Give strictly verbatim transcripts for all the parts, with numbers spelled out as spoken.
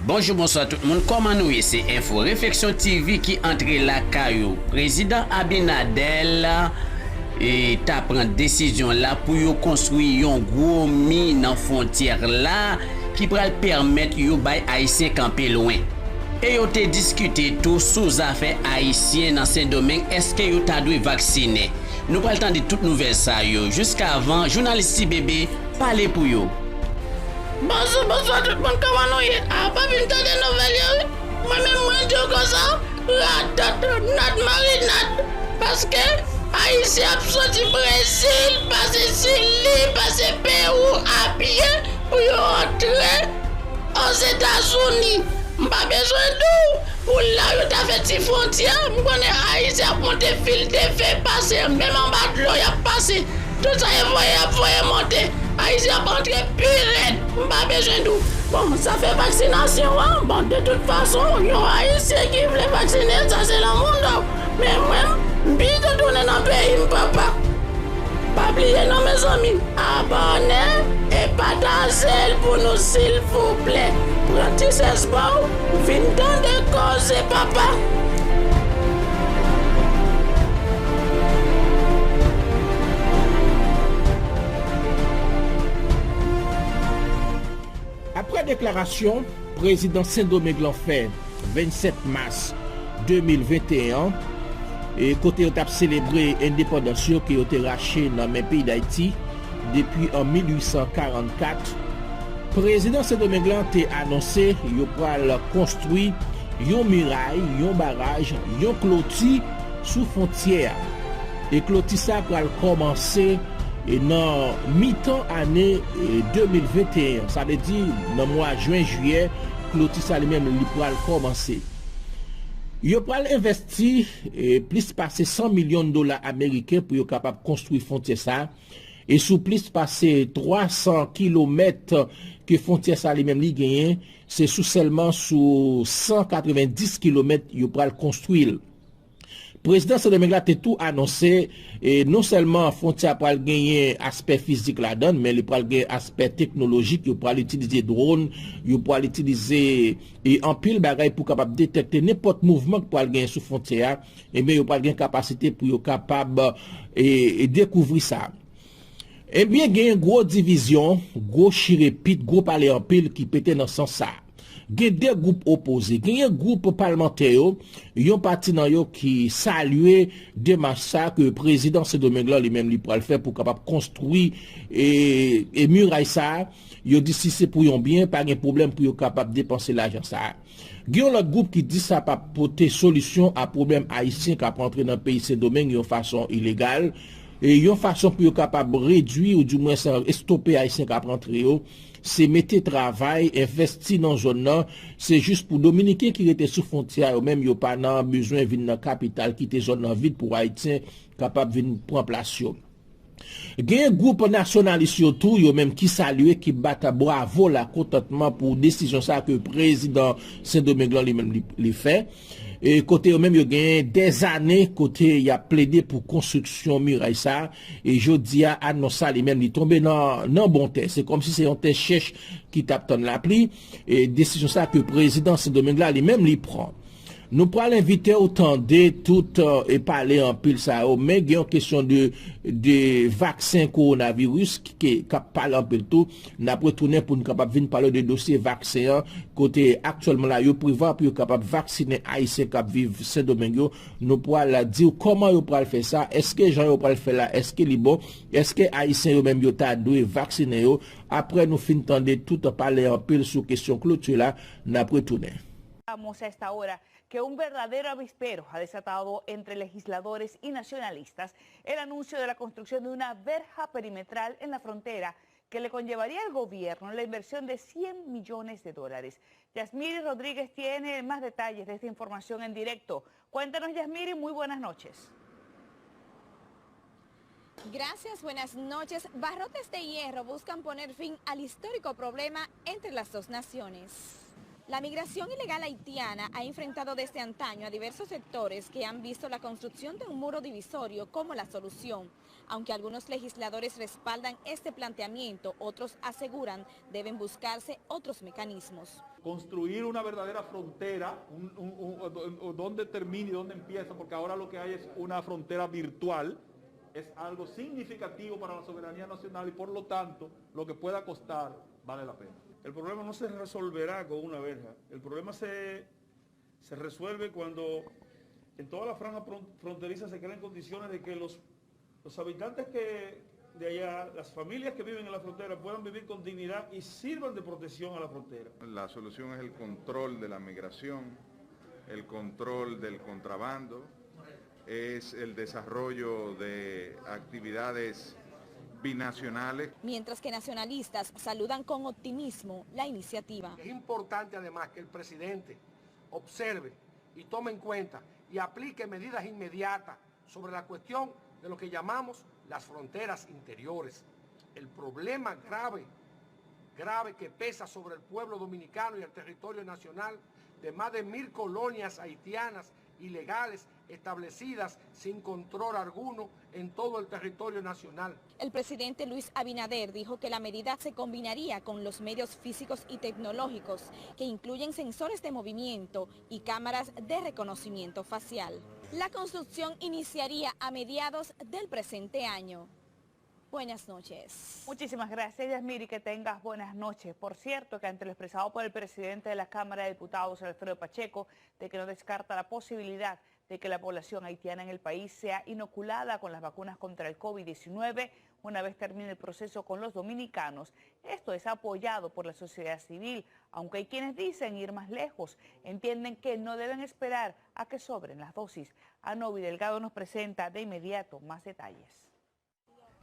Bonjou, bonswa tout moun, kòman nou ye? Se Enfo Refleksyon T V ki antre lakay ou. Prezidan Abinader, e, ta pran desizyon la pou yo konstwi yon gwo mi nan fwontyè la ki pral pèmèt yo bay Ayisyen kanpe lwen. E yo te diskite tou sou zafè Ayisyen nan Sendomeng, èske yo ta dwe vaksinen? Nou pral tande tout nouvèl sa yo. Jiskavan, jounalis Ti Bebe pale pou yo. Bonjou, bonswa tout moun, kòman nou ye? A, pa vin tande nouvèl yo, wi. Mwen menm, mwen di w konsa, ratat, nat, marinad. Paske Ayisyen ap soti Brezil, pase Chili, pase Pewou, a pye, pou yo antre Ozetazini. M pa bezwen di w, pou la yo ta fè ti fwontyè, m konnen Ayisyen ap monte fil de fe, pase menm anba dlo y ap pase. Tout sa yo voye, y ap voye monte. Ayisyen ap antre pi rèd. M pa bezwen di w. Bon, zafè vaksinasyon an, bon, de tout fason, yon Ayisyen ki vle vaksinen, sa se nan moun. Men mwen, m pito tounen nan peyi m, papa. Pa bliye non, mezanmi. Abòne e pataje l pou nou, silvouplè. Pran ti chèz pa w, vin tande koze, papa. Apre deklarasyon prezidan Sendomeng lan fè vennsèt mas de mil venteyen an, e kote yo t ap selebre endepandans yo ke yo te rache nan men peyi Dayiti depi an mil uit san karannkat, prezidan Sendomeng lan te anonse yo pral konstwi yon miray, yon baraj, yon kloti sou fwontyè a. E kloti sa pral kòmanse e nan mitan ane, e, de mil venteyen an, sa vle di nan mwa jen, jiyè, kloti sa li menm li pral kòmanse. Yo pral envèsti, e, plis pase san milyon dola ameriken pou yo kapab konstwi fwontyè sa. E sou plis pase twa san kilomèt ke fwontyè sa li menm li genyen, se sou sèlman sou san katrevenndis kilomèt yo pral konstwi l. Prezidan Sendomeng la te tou anonse, e non sèlman fwontyè a pral genyen aspè fizik ladan l, men li pral gen aspè teknolojik, yo pral itilize dwòn, yo pral itilize, e, anpil bagay pou kapab detèkte nenpòt mouvman ki pral genyen sou fwontyè a, ebyen yo pral gen kapasite pou yo kapab, e, e dekouvri sa. Ebyen, genyen gwo divizyon, gwo chire pit, gwo pale anpil ki pete nan sans sa. Gen de gwoup opoze. Genyen gwoup palmantè yo, yon pati nan yo ki salye demach sa ke prezidan Sendomeng lan li menm li pral fè pou kapab konstwi e, e miray sa. Yo di si se pou yon byen, pa gen pwoblèm pou yo kapab depanse lajan sa. Gen yon lòt gwoup ki di sa p ap pote solisyon a pwoblèm Ayisyen k ap rantre nan peyi Sendomeng yon fason ilegal, e yon fason pou yo kapab redwi oudimwens estope Ayisyen k ap rantre yo, se mete travay, envèsti nan zòn nan, se jis pou Dominiken ki rete sou fwontyè a yo menm yo pa nan bezwen vin nan kapital, kite zòn nan vid pou Ayisyen kapab vin pran plas yo. Gen gwoup nasyonalis yo tou, yo menm ki salye, ki bat bwavo lakontantman pou desizyon sa ke prezidan Sendomeng lan li menm li, li fè. E kote yo menm yo gen dèzane kote y ap plede pou konstriksyon miray sa, e jodi a anons sa li menm li tonbe nan, nan bon tè. Se kòmsi se yon tè chèch ki t ap tann lapli, e desizyon sa ke prezidan Sendomeng la li menm li pran. Nou pral envite w tande tout, e, e pale anpil sa yo, men gen yon kesyon de, de vaksen kowonaviris ki, ki, k ap pale anpil tou. N ap retounen pou n kapab vin pale de dosye vaksen an, kote aktyèlman la yo prevwa pou yo kapab vaksinen Ayisyen k ap viv Sendomeng yo. Nou pral di w kòman yo pral fè sa, èske jan yo pral fè la, èske li bon, èske Ayisyen yo menm yo ta dwe vaksinen yo. Apre nou fin tande tout pale anpil sou kesyon kloti la, n ap retounen. Vamos a esta hora que un verdadero avispero ha desatado entre legisladores y nacionalistas el anuncio de la construcción de una verja perimetral en la frontera que le conllevaría al gobierno la inversión de cien millones de dólares. Yasmiri Rodríguez tiene más detalles de esta información en directo. Cuéntanos, Yasmiri, muy buenas noches. Gracias, buenas noches. Barrotes de hierro buscan poner fin al histórico problema entre las dos naciones. La migración ilegal haitiana ha enfrentado desde antaño a diversos sectores que han visto la construcción de un muro divisorio como la solución. Aunque algunos legisladores respaldan este planteamiento, otros aseguran deben buscarse otros mecanismos. Construir una verdadera frontera, un, un, un, donde termina y donde empieza, porque ahora lo que hay es una frontera virtual, es algo significativo para la soberanía nacional y por lo tanto lo que pueda costar vale la pena. El problema no se resolverá con una verja, el problema se, se resuelve cuando en toda la franja fronteriza se creen condiciones de que los, los habitantes que de allá, las familias que viven en la frontera puedan vivir con dignidad y sirvan de protección a la frontera. La solución es el control de la migración, el control del contrabando, es el desarrollo de actividades binacionales. Mientras que nacionalistas saludan con optimismo la iniciativa. Es importante además que el presidente observe y tome en cuenta y aplique medidas inmediatas sobre la cuestión de lo que llamamos las fronteras interiores. El problema grave, grave que pesa sobre el pueblo dominicano y el territorio nacional de más de mil colonias haitianas ilegales establecidas sin control alguno en todo el territorio nacional. El presidente Luis Abinader dijo que la medida se combinaría con los medios físicos y tecnológicos, que incluyen sensores de movimiento y cámaras de reconocimiento facial. La construcción iniciaría a mediados del presente año. Buenas noches. Muchísimas gracias, Yasmiri, que tengas buenas noches. Por cierto, que ante lo expresado por el presidente de la Cámara de Diputados, Alfredo Pacheco, de que no descarta la posibilidad de que la población haitiana en el país sea inoculada con las vacunas contra el COVID diecinueve una vez termine el proceso con los dominicanos. Esto es apoyado por la sociedad civil, aunque hay quienes dicen ir más lejos, entienden que no deben esperar a que sobren las dosis. Anobi Delgado nos presenta de inmediato más detalles.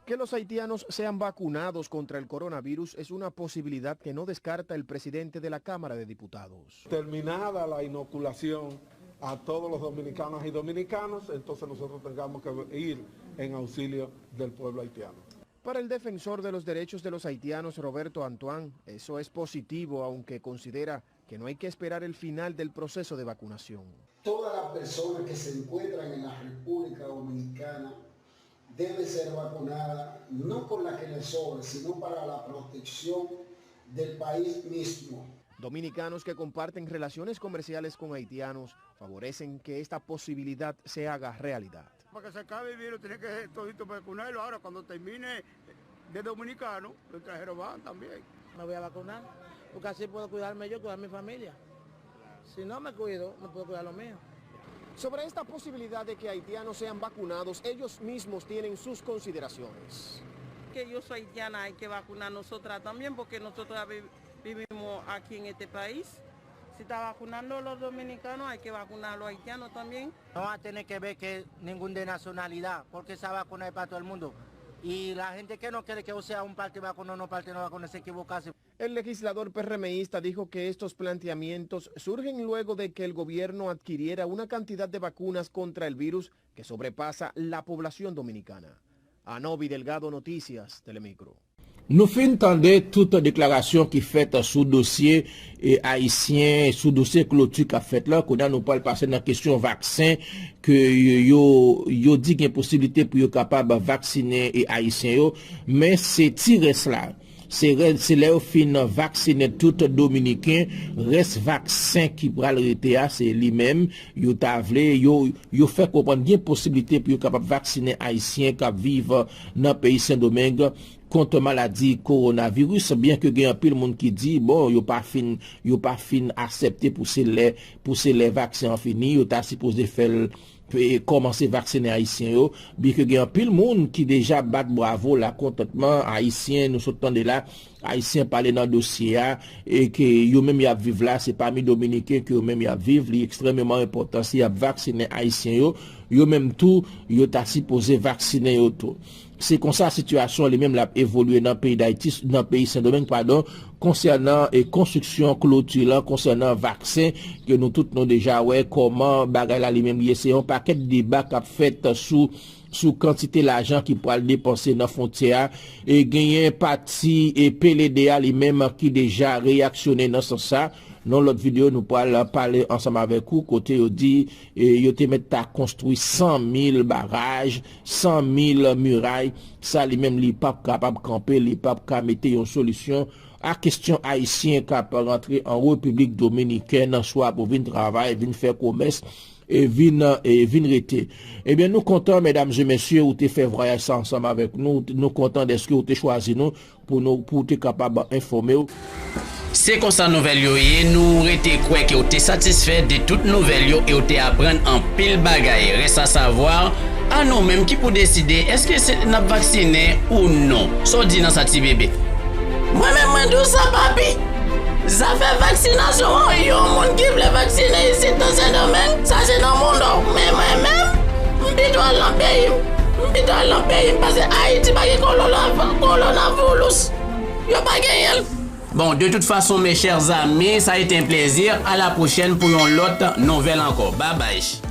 Que los haitianos sean vacunados contra el coronavirus es una posibilidad que no descarta el presidente de la Cámara de Diputados. Terminada la inoculación a todos los dominicanos y dominicanos, entonces nosotros tengamos que ir en auxilio del pueblo haitiano. Para el defensor de los derechos de los haitianos, Roberto Antoine, eso es positivo, aunque considera que no hay que esperar el final del proceso de vacunación. Todas las personas que se encuentran en la República Dominicana debe ser vacunada, no con la que le sobre, sino para la protección del país mismo. Dominicanos que comparten relaciones comerciales con haitianos favorecen que esta posibilidad se haga realidad. Para que se acabe el virus tiene que todito vacunarlo. Ahora cuando termine de dominicano, los extranjeros van también. Me voy a vacunar, porque así puedo cuidarme yo y cuidar a mi familia. Si no me cuido, no puedo cuidar a los míos. Sobre esta posibilidad de que haitianos sean vacunados, ellos mismos tienen sus consideraciones. Que yo soy haitiana, hay que vacunar nosotras también, porque nosotras vivimos aquí en este país. Si está vacunando a los dominicanos, hay que vacunar a los haitianos también. No va a tener que ver que ningún de nacionalidad, porque esa vacuna es para todo el mundo. Y la gente que no quiere que yo sea un parte vacunado, no parte no vacunado, se equivoca. El legislador PRMista dijo que estos planteamientos surgen luego de que el gobierno adquiriera una cantidad de vacunas contra el virus que sobrepasa la población dominicana. Anobi Delgado, Noticias Telemicro. Nou fin tande tout deklarasyon ki fèt sou dosye e, ayisyen, sou dosye kloti k ap fèt la. Kounye a nou pral pase nan kesyon vaksen ke yo, yo di gen posiblite pou yo kapab vaksinen e, ayisyen yo. Men se ti rès la. Se, se lè yo fin vaksinen tout Dominiken, rès vaksen ki pral rete a, se li menm. Yo ta vle, yo, yo fè konprann gen posiblite pou yo kapab vaksinen ayisyen k ap viv nan peyi Sendomeng kont maladi kowonaviris, byen ke gen anpil moun ki di, bon, yo pa fin, yo pa fin aksepte pou se lè, pou se lè vaksen an fini, yo ta sipoze fè l, e, kòmanse vaksinen ayisyen yo, byen ke gen anpil moun ki deja bat bravo lakontantman ayisyen, nou sot tande la, ayisyen pale nan dosye a, e ke yo menm y ap viv la, se pami Dominiken ke yo menm y ap viv, li ekstrèmeman enpòtan si y ap vaksinen ayisyen yo, yo menm tou, yo ta sipoze vaksinen yo tou. Se konsa sitiyasyon an li menm l ap evolye nan peyi Dayiti, nan peyi Sendomeng, padon, konsènan e konstriksyon kloti lan, konsènan vaksen, ke nou tout nou deja wè kòman bagay la li menm li ye. Se yon pakèt deba k ap fèt sou sou kantite lajan ki pral depanse nan fwontyè a. E genyen pati e P L D A li menm ki deja reyaksyone nan sans sa. Nan lòt videyo, nou pral pale ansanm avèk ou kote yo di e yo te mèt ta konstwi san mil baraj, san mil miray. Sa li menm li p ap kapab kanpe, li p ap ka mete yon solisyon a kesyon ayisyen k ap rantre an Repiblik Dominikèn, swa pou vin travay, vin fè komès, e vin, e vin rete. Ebyen, nou kontan, medam e mesye, ou te fè vwayaj sa ansanm avèk nou. Nou kontan dèske ou te chwazi nou pou nou, pou te kapab enfòme w. Se konsa nouvèl yo ye, nou rete kwè ke w te satisfè de tout nouvèl yo e w te aprann anpil bagay. Rès a savwa, a nou menm ki pou deside èske se n ap vaksinen ou non. Sa w di nan sa, ti bebe? Mwen menm, mwen di w sa, papi. Zafè vaksinasyon an, yon moun ki vle vaksinen isit nan Sendomeng, sa se nan mouda w. Men mwen menm, m pito al nan peyi m. M pito al nan peyi m, paske Ayiti pa gen kolona-, coronavirus. Yo pa genyen l. Bon, de toute façon, mes chers amis, ça a été un plaisir. À la prochaine pour yon lòt nouvèl ankò. Bye bye.